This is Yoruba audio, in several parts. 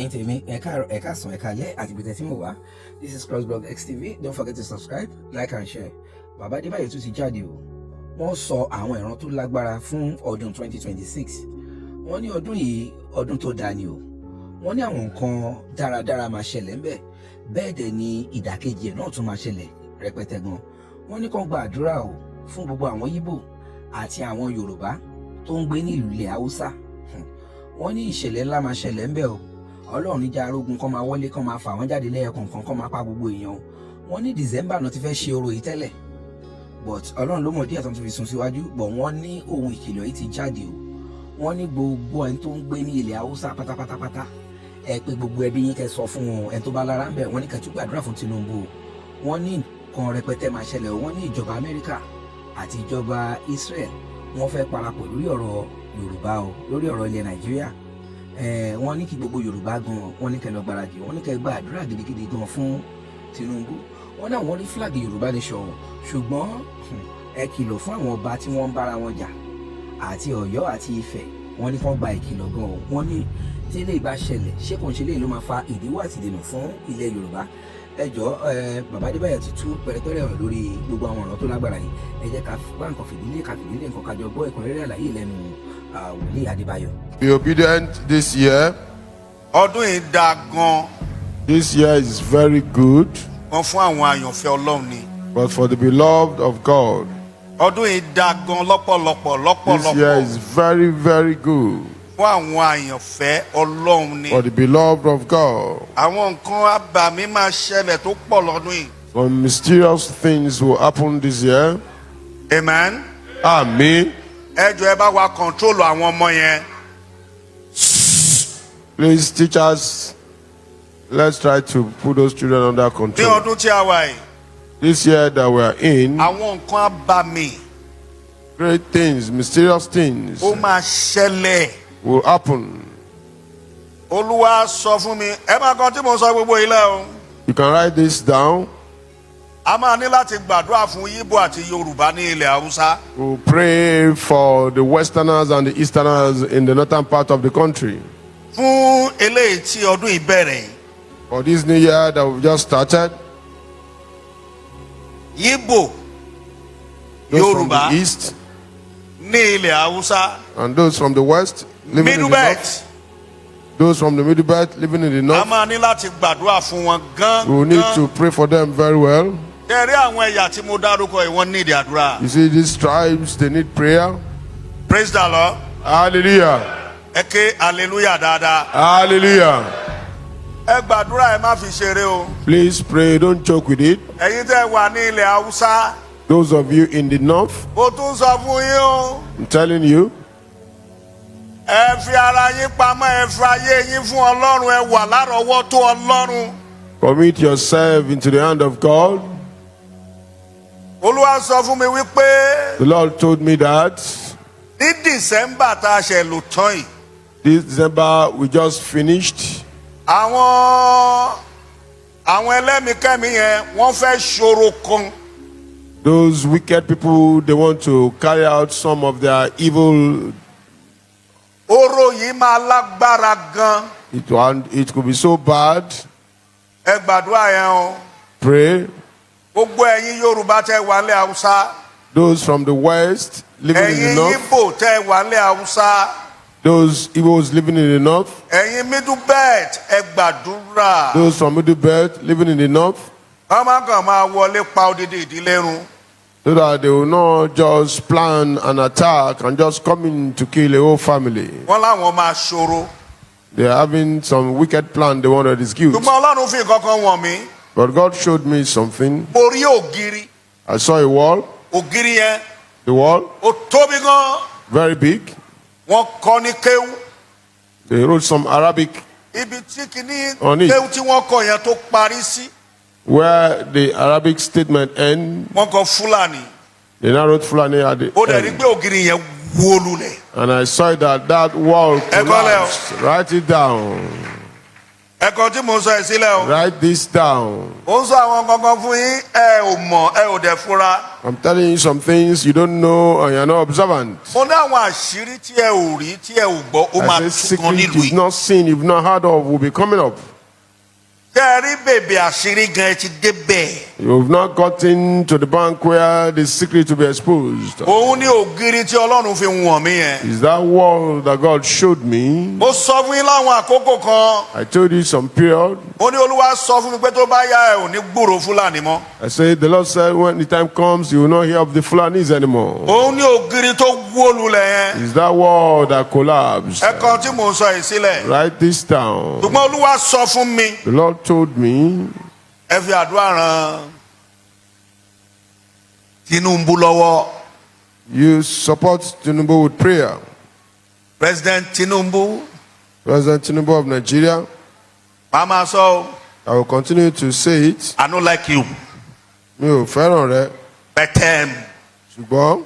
Ẹ̀yin tèmi, ẹ káàárọ̀, ẹ káàsán, ẹ káalẹ́ àti ibi tẹ́tí mò wá. This is Crossblog XTV. Don't forget to subscribe, like and share. Bàbá Adébáyọ̀ tún ti jáde o. Wọ́n sọ àwọn ìran tó lágbára fún ọdún 2026. Wọ́n ní ọdún yìí, ọdún tó dáa ni o. Wọ́n ní àwọn nǹkan dáradára máa ṣẹlẹ̀ ńbẹ̀, bẹ́ẹ̀ dẹ̀ ni ìdàkejì ẹ̀ náà tún máa ṣẹlẹ̀ rẹpẹtẹ gan. Wọ́n ní kàn gba àdúrà o fún gbogbo àwọn Yíbò àti àwọn Yorùbá tó ń gbé ní ìlú ilẹ̀ Haúsá. Wọ́n ní ìṣẹ̀lẹ̀ ńlá máa ṣẹlẹ̀ ńbẹ̀ o. Ọlọ́run níjà arógun kán máa wọlé, kán máa fà wọ́n jáde lẹ́yọkọ̀ọ̀kan, kán máa pa gbogbo èèyàn o. Wọ́n ní December náà ti fẹ́ ṣe orò yìí tẹ́lẹ̀, but Ọlọ́run ló mọ̀ díẹ̀ tó ń fi sún síwájú. But wọ́n ní ohun ìkìlọ̀ yìí ti jáde o. Wọ́n ní gbogbo ẹni tó ń gbé ní ilẹ̀ Haúsá pátápátápátá, ẹ pé gbogbo ẹbí yín, kẹ́ sọ fún wọn, ẹni tó bá lára ń bẹ̀. Wọ́n ní kẹ́ tún gbàdúrà fún Tinubu o. Wọ́n ní nǹkan rẹpẹtẹ máa ṣẹlẹ̀ o. Wọ́n ní ìjọba Amẹ́ríkà àti ìjọba Israel, wọ́n fẹ́ parapọ̀ lórí ọ̀rọ̀ Yorùbá o, lórí ọ̀rọ̀ ilẹ̀ Nàìjíríà. Wọ́n ní kí gbogbo Yorùbá gan, wọ́n ní kẹ́ lọ gbáradì. Wọ́n ní kẹ́ gba àdúrà gidigidi gan fún Tinubu. Wọ́n ní àwọn rí flag Yorùbá nation o, ṣùgbọ́n ẹ kìlọ̀ fún àwọn ọba tí wọ́n ń bára wọn jà àti Ọ̀yọ́ àti Ifẹ̀. Wọ́n ní kán gba ìkìlọ̀ gan o. Wọ́n ní tí eléyìí bá ṣẹlẹ̀, ṣé kò ń ṣe léyìí ló máa fa ìdíwọ́ àti ìdènà fún ilẹ̀ Yorùbá? Ẹ jọ ẹ, bàbá Adébáyọ̀ ti tú pẹ̀rẹ̀pẹ̀rẹ̀ ọ̀rọ̀ lórí gbogbo àwọn ọ̀rọ̀ tó lágbára yìí. Ẹ jẹ́ ká wá nǹkan fìdílé, ká fìdílé nǹkan, kájọ gbọ́ ẹ̀kúnrẹ́rẹ́ àlàyé lẹ́nu wòlíì Adébáyọ̀. Be obedient this year. Ọdún yìí dáa gan. This year is very good, wọn fún àwọn àyànfẹ́ Ọlọ́run ni. but for the beloved of God. Ọdún yìí dáa gan lọ́pọ̀lọpọ̀. This year Lọ́pọ̀lọpọ̀ is very, very good fún àwọn àyànfẹ́ Ọlọ́run ni. for the beloved of God. Àwọn nǹkan abàmì máa ṣẹlẹ̀ tó pọ̀ lọ́dún yìí. Some mysterious things will happen this year. Amen. Amen. Ẹ jọ̀ọ́, ẹ bá wa control àwọn ọmọ yẹn. Please, teachers, let's try to put those children under Ní control. ọdún tí a wà yìí, This year that we are in, àwọn nǹkan abàmì great things, mysterious things ó máa ṣẹlẹ̀. will happen. Olúwa sọ fún mi, ẹ máa kan tí mo sọ gbogbo ilẹ̀ o. You can write this down. A máa ní láti gbàdúrà fún Yíbò àti Yorùbá ní ilẹ̀ Haúsá. We'll pray for the Westerners and the Easterners in the northern part of the country. Fún eléyìí tí ọdún yìí bẹ̀rẹ̀ yìí, For this new year that we've just started, Yíbò, those from Yorùbá the East ní ilẹ̀ Haúsá, and those from the West living in Middle the North, Belt, those from the Middle Belt living in the a North, máa ní láti gbàdúrà fún wọn gan we will need gan. to pray for them very well. Ẹ rí àwọn ẹ̀yà tí mo dárúkọ yìí, wọ́n ní ìdí àdúrà. You see, these tribes, they need prayer. Praise the Lord. Hallelujah. Ẹ ké hallelujah dáadáa. Hallelujah. Ẹ gbàdúrà, ẹ má fi ṣeré o. Please pray, don't joke with it. Ẹ̀yin tẹ́ wà ní ilẹ̀ Haúsá, Those of you in the North, mo tún sọ fún yín o. I'm telling you, Ẹ fi ara yín pamọ́, ẹ fi ayé yín fún Ọlọ́run, ẹ wà lárọ̀ọ́wọ́tó Ọlọ́run. Commit yourself into the hand of God. Olúwa sọ fún mi wípé The Lord told me that ní December tá a ṣe lò tán yìí, this December we just finished, àwọn ẹlẹ́mìíkẹ́mìí yẹn, wọ́n fẹ́ ṣòro kan. Those wicked people, they want to carry out some of their evil. Oró yìí máa lágbára gan. And it could be so bad. Ẹ gbàdúrà yẹn o. Pray. Gbogbo ẹ̀yin Yorùbá tẹ́ wà nílẹ̀ Haúsá, Those from the West living in the ẹ̀yin North, Yíbò tẹ́ wà nílẹ̀ Haúsá, those Igbos living in the North, ẹ̀yin Middle Belt, ẹ gbàdúrà. Those from Middle Belt living in the North, Wọ́n má kàn máa wọlé pa odidi ìdílé run. So that they will not just plan an attack and just come in to kill a whole family. Wọ́n láwọn máa ṣòro. They are having some wicked plan they want to execute. Ṣùgbọ́n Ọlọ́run fi nǹkan kan wọ̀n mí. But God showed me something. Mo rí ògiri. I saw a wall. Ògiri yẹn, The wall, ó tóbi gan. Very big. Wọ́n kọ́ ní kéwú. They wrote some Arabic Ibi tí kìíní on it. Kéwú tí wọ́n kọ yẹn tó parí sí, Where the Arabic statement end, wọ́n kọ Fúlàní. They now wrote Fulani at the Ó dẹ̀ rí end. pé ògiri yẹn wó lulẹ̀. And I saw that that wall Ẹ kọ́lẹ̀ o. collapsed. Write it down. Ẹ kọ ohun tí mo sọ ẹ sílẹ̀ o. Write this down. Ó ń sọ àwọn kankan fún yín, ẹ ò mọ̀, ẹ ò dẹ̀ fura. I'm telling you some things you don't know and you're not observant. Mo ní àwọn àṣírí tí ẹ ò rí, tí ẹ ò gbọ́, ó máa I say tú kan secret nílùú you've yìí. not seen, you've not heard of will be coming up. Tẹ́ ẹ rí bèbè àṣírí gan, ẹ ti débẹ̀. You've not gotten to the bank where the secret will be exposed. Òun ní ògiri tí Ọlọ́run fi wọ̀n mí yẹn. Is that wall that God showed me? Mo sọ fún yín láwọn àkókò kan. I told you some period. Mo ní Olúwa sọ fún mi pé tó bá yá, ẹ ò ní gbúròó Fúlàní mọ́. I said, the Lord said, when the time comes, you will not hear of the Fulanis anymore. Òun ní ògiri tó wó lulẹ̀ yẹn. Is that wall that collapsed? Ẹ kọ ohun tí mò ń sọ yìí sílẹ̀. Write this down. Ṣùgbọ́n Olúwa sọ fún mi. The Lord told me, Ẹ fi àdúrà ran Tinubu lọ́wọ́. You support Tinubu with prayer. President Tinubu. President Tinubu of Nigeria, Màá máa sọ o. I will continue to say it. I no like you. Mi ò fẹ́ràn rẹ, But ṣùgbọ́n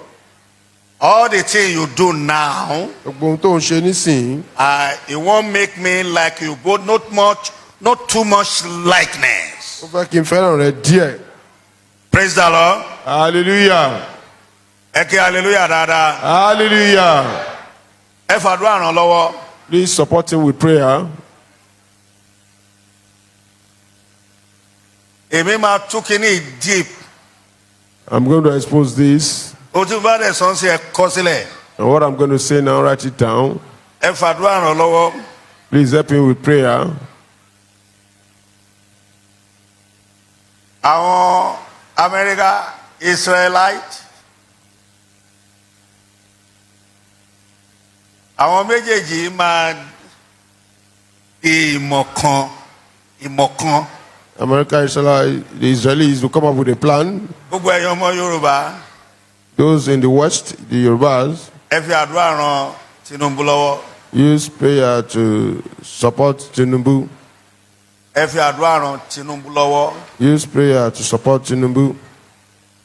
all the things you do now, gbogbo ohun tó ń ṣe nísìnyí, it won't make me like you, but not much, not too much likeness. Ó fẹ́ kí n fẹ́ràn rẹ díẹ̀. Praise the Lord. Hallelujah. Ẹ kí hallelujah dáadáa. Hallelujah. Ẹ fàdúrà ràn lọ́wọ́. Please support him with prayer. Èmi máa tú kíní deep. I'm going to expose this. O tí bá dẹ̀ sọ́n sí, ẹ kọ́ sílẹ̀. And what I'm going to say now, write it down. Ẹ fàdúrà ràn lọ́wọ́. Please help him with prayer. Àwọn Amẹ́ríkà, Israelite, àwọn méjèèjì máa di ìmọ̀ kan, ìmọ̀ kan. America, Israel, the Israelis will come up with a plan. Gbogbo ẹ̀yin ọmọ Yorùbá, Those in the West, the Yorubas, ẹ fi àdúrà ran Tinubu lọ́wọ́. Use prayer to support Tinubu. Ẹ fi àdúrà ran Tinubu lọ́wọ́. Use prayer to support Tinubu.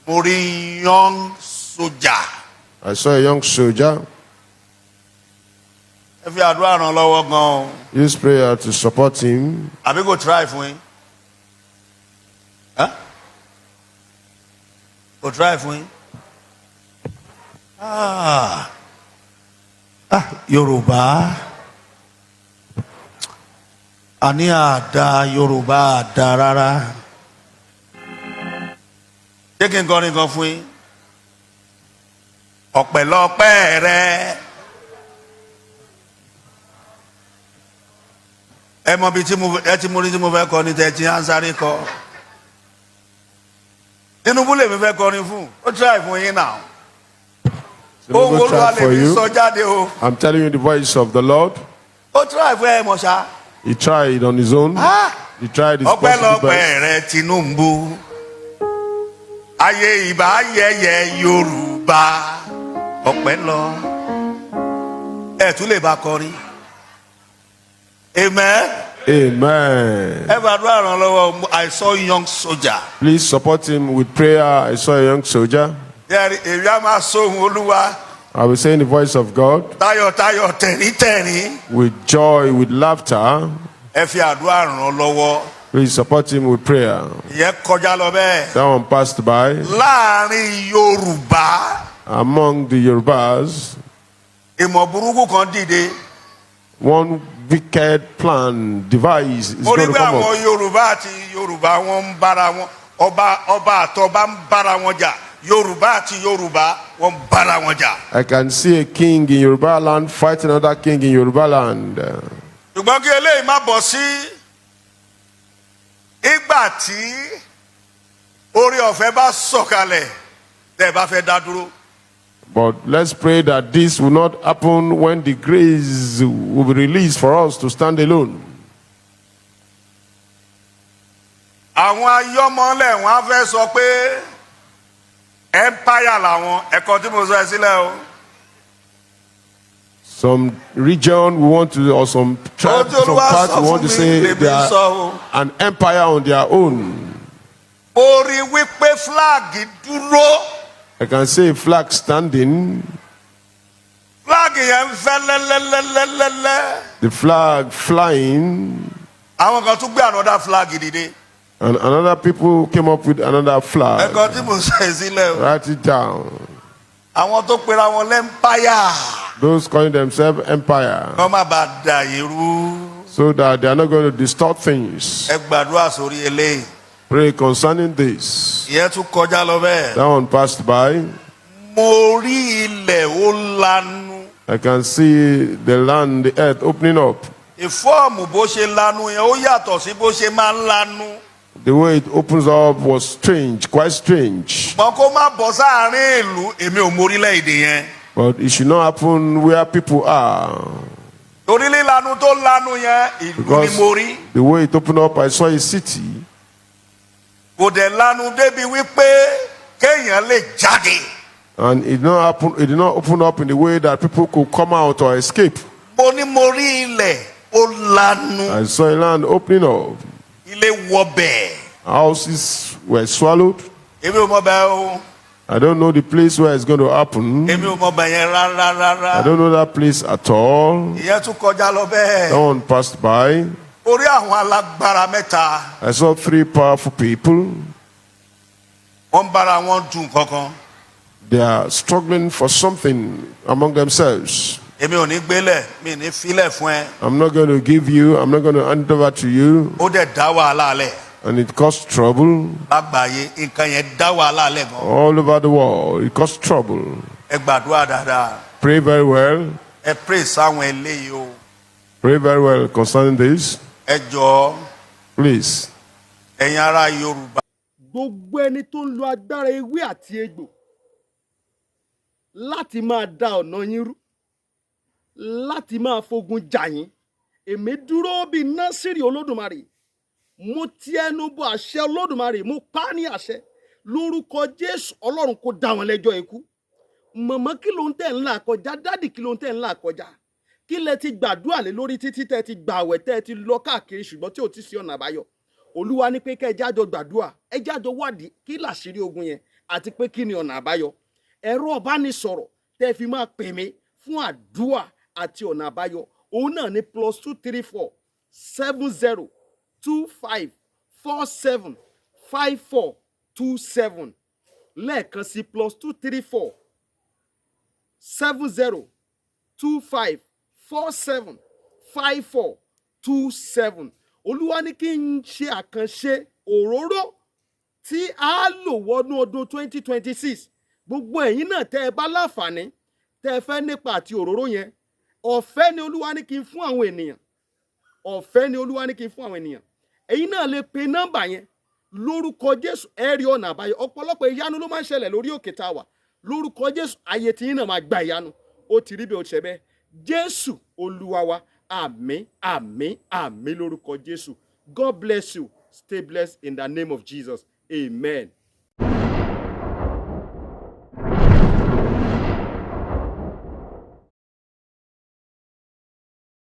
Mo rí young soldier. I saw a young soldier. Ẹ fi àdúrà ràn lọ́wọ́ gan-an. Use prayer to support him. Àbí kò try fún yín? Huh? Kò try fún yín? Ah. Ah, Yorùbá, àní àdá Yorùbá àdá rárá. Ṣé kí n kọrin kan fún yín? Ọpẹ́lọpẹ́ rẹ. Ẹ mọ ibi tí mo ẹ ti mo rí tí mo fẹ́ kọ ní tẹ tí à ń sáré kọ. Tinubu lèmi fẹ́ kọrin fún. Ó try fún yín náà. Ohun Tinubu Olúwa tried for lèmi you. sọ jáde o. I'm telling you the voice of the Lord. Ó try fún ẹ mọ̀ ṣá. He tried on his own. He tried his possible Ọpẹ́lọpẹ́ best. rẹ Tinubu, ayé ìbá yẹyẹ Yorùbá, ọpẹ́lọ. Ẹ tún lè bá kọrin. Amen. Amen. Ẹ fàdúrà ràn lọ́wọ́. I saw young soldier. Please support him with prayer. I saw a young soldier. Yẹ́rì, èmi á máa sóhun Olúwa I will say in the voice of God tayọ̀tayọ̀, tẹ̀ríntẹ̀rín. With joy, with laughter. Ẹ fi àdúrà ràn lọ́wọ́. Please support him with prayer. Ìyẹn kọjá lọ bẹ́ẹ̀. That one passed by. Láàrin Yorùbá, Among the Yorubas, ìmọ̀ burúkú kan dìde. One wicked plan device is Mo rí going to pé come àwọn up. Yorùbá àti Yorùbá, wọn ń bára wọn, ọba ọba àtọba ń bára wọn jà. Yorùbá àti Yorùbá, wọn ń bára wọn jà. I can see a king in Yoruba land fighting another king in Yoruba land. Ṣùgbọ́n kí eléyìí má bọ̀ sí ìgbà tí orí ọ̀fẹ́ bá sọ̀kalẹ̀, tẹ́ ẹ bá fẹ́ dá dúró. But let's pray that this will not happen when the grace will be released for us to stand alone. Àwọn ayọ́mọ́lẹ̀, wọn á fẹ́ sọ pé empire làwọn. Ẹ kọ ohun tí mo sọ ẹ sílẹ̀ o. Some region we want to, or some tribe, Ohun tí some Olúwa part sọ we want fún to mi say lèmi they are sọ o. an empire on their own. Mo rí wípé flag dúró. I can see a flag standing, Flag yẹn ń fẹ́ lẹ́lẹ́lẹ́lẹ́lẹ́. The flag flying. Àwọn kan tún gbé another flag dìde. And another people came up with another flag. Ẹ kọ tí mo sọ yìí sílẹ̀ o. Write it down. Àwọn tó pera wọn l'empire. Those calling themselves empire, Kọ́ má bàa dà irú. so that they are not going to distort things. Ẹ gbàdúrà sórí eléyìí. Pray concerning this. Ìyẹn tún kọjá lọ bẹ́ẹ̀. That one passed by. Mo rí ilẹ̀, ó lanu. I can see the land, the earth opening up. Ìfọ́ọ̀mù bó ṣe lanu yẹn, ó yàtọ̀ sí bó ṣe máa ń lanu. The way it opens up was strange, quite strange. Ṣùgbọ́n kó má bọ́ sáàárín ìlú, èmi ò mọ orílẹ̀-èdè yẹn. But it should not happen where people are. Torí lílanu tó lanu yẹn, ìlú ni Because mo rí. the way it opened up, I saw a city. Kò dẹ̀ lanu débi wípé kéèyàn lè jáde. And it did not open up in the way that people could come out or escape. Mo ní mo rí ilẹ̀, ó lanu. I saw a land opening up. Ilé wọbẹ̀. Houses were swallowed. Èmi ò mọ bẹ́ẹ̀ o. I don't know the place where it's going to happen. Èmi ò mọ bẹ́ẹ̀ yẹn rárá rárá. I don't know that place at all. Ìyẹn tún kọjá lọ bẹ́ẹ̀. That one passed by. Mo rí àwọn alágbára mẹ́ta. I saw three powerful people. Wọ́n ń bára wọn dùn kankan. They are struggling for something among themselves. Èmi ò ní gbélẹ̀, mi ní filẹ̀ fún ẹ. I'm not going to give you, I'm not going to hand over to you. Ó dẹ̀ dá wàhálà lẹ̀. And it caused trouble Lágbàáyé, nǹkan yẹn dá wàhálà lẹ̀ gan. all over the world. It caused trouble. Ẹ gbàdúrà dáadáa. Pray very well. Ẹ pray sáwọn eléyìí o. Pray very well concerning this. Ẹ jọ̀ọ́, Please. ẹ̀yin ará Yorùbá. Gbogbo ẹni tó ń lo agbára ewé àti egbò láti máa da ọ̀nà yín rú, láti máa fogun jà yín, èmi dúró bíi Násìrì Olódùmarè, mo ti ẹnu bọ àṣẹ Olódùmarè, mo pa á ní àṣẹ lórúkọ Jésù, Ọlọ́run kó dá wọn lẹ́jọ́ ikú. Mọ̀mọ́, kí ló ń tẹ̀ ń là kọjá? Daddy, kí ló ń tẹ̀ ń là kọjá? Kí lẹ ti gbàdúrà lé lórí títí tẹ́ ti gbààwẹ̀, tẹ́ ti lọ káàkiri, ṣùgbọ́n tí ò ti sí ọ̀nà àbáyọ? Olúwa ní pé kẹ́ ẹ jájọ gbàdúrà, ẹ jájọ wádìí kí làṣírí ogun yẹn àti pé kí ni ọ̀nà àbáyọ. Ẹ̀rọ ọ̀bánisọ̀rọ̀ tẹ́ fi máa pè mí fún àdúrà àti ọ̀nà àbáyọ, òun náà ní +234 70 25 47 54 27. Lẹ́ẹ̀kan sí, +234 70 25 47 54 27. Olúwa ní kí n ṣe àkànṣe òróró tí a lò wọnú ọdún 2026. Gbogbo ẹ̀yin náà tẹ́ ẹ bá láǹfààní, tẹ́ ẹ fẹ́ nípa àti òróró yẹn, ọ̀fẹ́ ni Olúwa ní kí n fún àwọn ènìyàn. Ọ̀fẹ́ ni Olúwa ní kí n fún àwọn ènìyàn. Ẹ̀yin náà lè pe nọ́mbà yẹn. Lórúkọ Jésù, ẹ rí ọ̀nà àbáyọ. Ọ̀pọ̀lọpọ̀ ìyanu ló máa ń ṣẹlẹ̀ lórí òkè tá a wà. Lórúkọ Jésù, ayé tí yín náà máa gba ìyanu. Ó ti rí bí ó ṣe bẹ́ẹ̀. Jésù Olúwa wa. Àmín, àmín, àmín lórúkọ Jésù. God bless you. Stay blessed in the name of Jesus. Amen.